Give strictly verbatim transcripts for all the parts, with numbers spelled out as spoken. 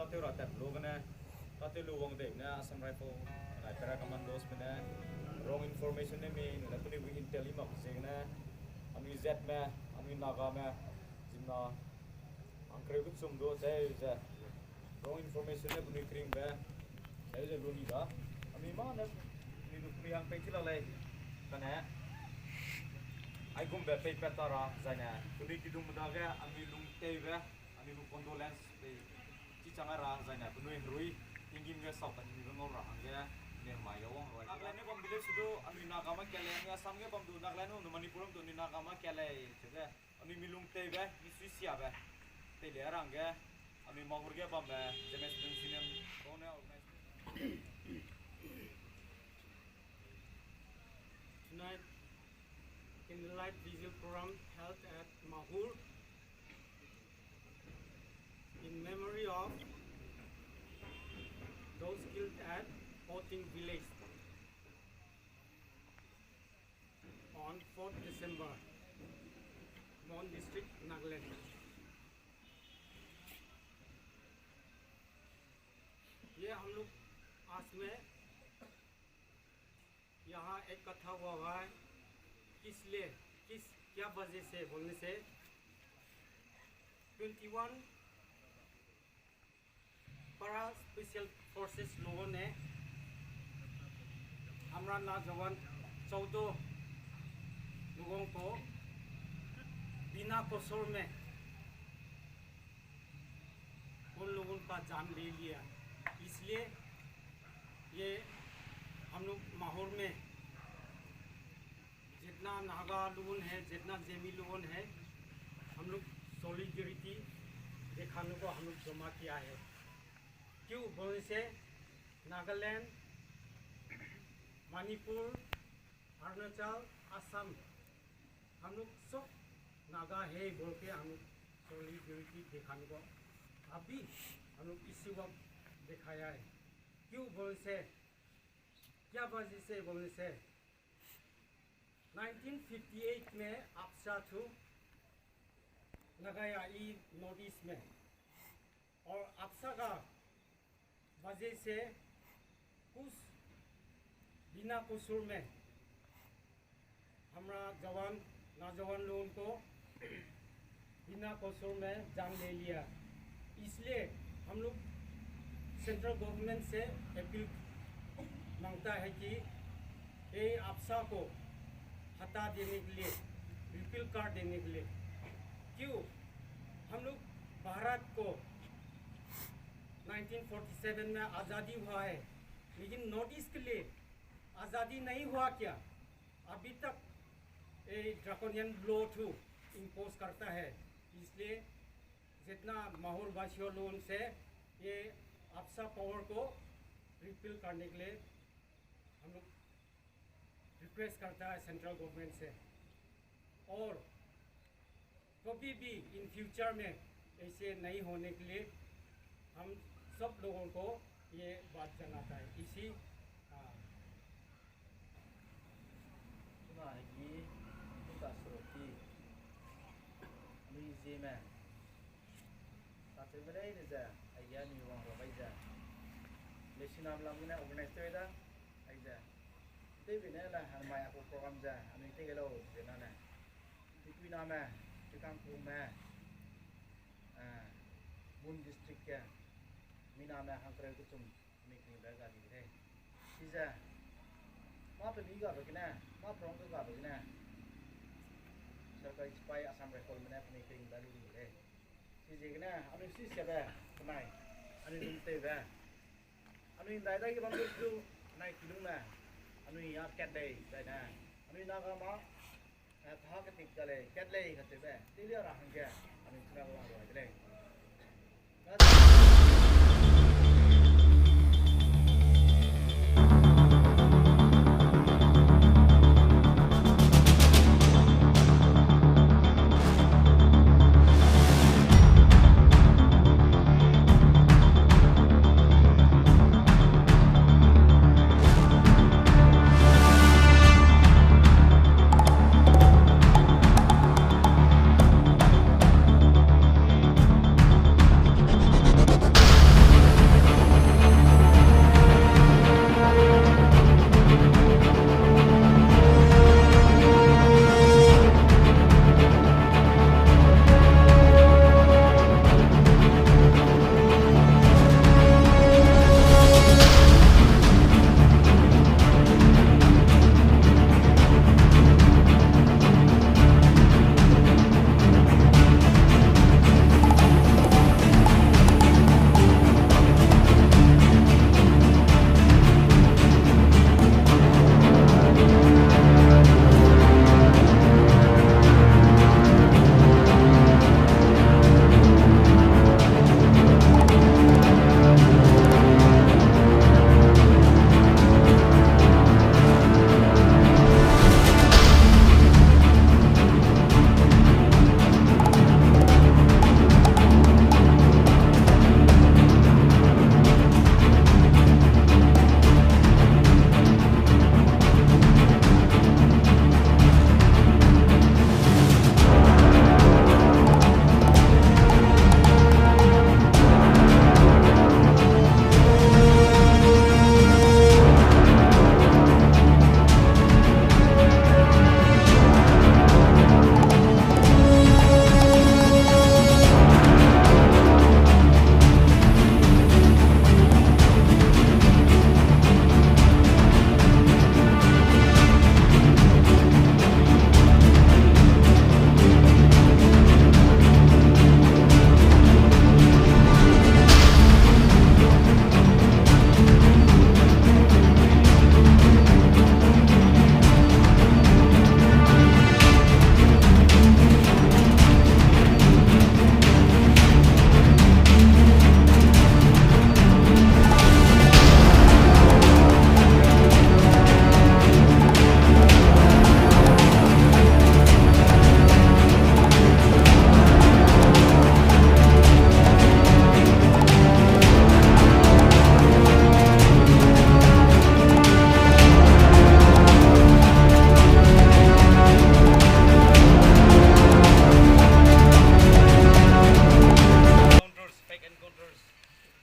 Tew ra tat lu gene, ka tew lu wang dei ne Assam Rifle, anai para commandos me ne, wrong information ne mi, ne penui gu intel i mak ziegene, anui zatme, anui Nagame, zimna, angkreu kechum du, zeu ze, wrong information ne penui kringbe, zeu ze lu ni da, anui mâ ne, penui du penui hang pei chi la lei, kane, aigumbe pei pat ta ra, zaine, penui kidungme dage, anui lungtewbe, anui gu condolence pei, chi chang ra, zaine, penui herui, tinggîm ge sau tat nibe ngau ra hangge, ne mai ge wang roi. Nagaland ne bam village du, anui Nagame kat lei, anui Assam ge bam du, Nagaland ne bam du, Manipur bam du, anui Nagame kat lei, chege, anui mi lungtewbe, mi sui siabe, tei le rangge, anui Mahur ge bambe, James Dun Sinem, kone organize. Tonight, candlelight vigil program held at Mahur in memory of those killed at Poting village on fourth December, Mon District, Nagaland। ये हम लोग आज में यहाँ इकट्ठा हुआ है, किस लिए, किस, क्या वजह से बोलने से, twenty one Para Special Forces लोगों ने हमारा नौजवान चौदह लोगों को बिना कसूर में उन लोगों का जान ले लिया। इसलिए ये हम लोग माहौर में जितना नागा लोगन है, जितना जेमी लोगन है, हम लोग सॉलिडेरिटी दिखाने को हम लोग जमा किया है। क्यों बोलने से नागालैंड, मणिपुर, अरुणाचल, असम, हम लोग सब नागा है बोल के हम लोग सॉलिडेरिटी दिखाने को अभी हम लोग इसी वक्त दिखाया है। क्यों बोलने से, क्या वजह से बोलने से, नाइनटीन फिफ्टी एट में AFSA थू लगाया ई नॉर्थ ईस्ट में, और AFSA का वजह से कुछ बिना कसूर में हमारा जवान, नौजवान लोगों को बिना कसूर में जान ले लिया। इसलिए हम लोग सेंट्रल गवर्नमेंट से अपील मांगता है कि ये AFSA को हटा देने के लिए, रिपील कर देने के लिए। क्यों? हम लोग भारत को नाइनटीन फ़ोर्टी सेवन में आज़ादी हुआ है, लेकिन नॉर्थ ईस्ट के लिए आज़ादी नहीं हुआ क्या? अभी तक ये ड्रैकोनियन लॉ थू इम्पोज करता है। इसलिए जितना माहौर वासियों लोगों से ये AFSA पावर को रिपील करने के लिए हम लोग रिक्वेस्ट करता है सेंट्रल गवर्नमेंट से। और कभी भी इन फ्यूचर में ऐसे नहीं होने के लिए हम सब लोगों को ये बात जनाता है। इसी, आ, Chuna hegi, tuta suruki, anui Zeme, tacheube leine ze, aige anui wang ra bai ze, lesinam lam gene organize tew da, aize, tewbe ne la hanmai a gu program ze, anui tei ge lau ze nane, Tipuiname, Tikangkume, eh, Mon District ge, miname hangkereu kechum, mi kringbe ga di de lei. Chize, mâ pemi gabe gene, mâ prong ge gabe gene, Sarkari Sipai Assam Rifle me ne penui kringbe lu di de lei. Chiziegene, anui sisiabe, penai, anui lungtewbe, anui ndai dai ge bam du, nai kilungme, anui a kat lei, zaine, anui Naga ma, eh, tha ketik ga lei, kat lei kacheube, teilia ra hangge, anui chuna ge wang rua de lei.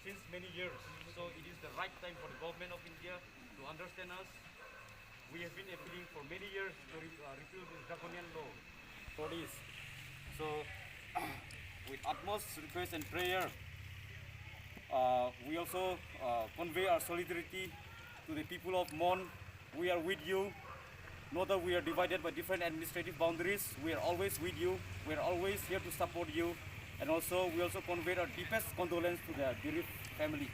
since many years. So it is the right time for the government of India to understand us. We have been appealing for many years to re- uh, repeal this draconian law. For this. So, with utmost request and prayer, uh, we also uh, convey our solidarity to the people of Mon. We are with you. Know that we are divided by different administrative boundaries. We are always with you. We are always here to support you. And also, we also convey our deepest condolence to the bereaved family.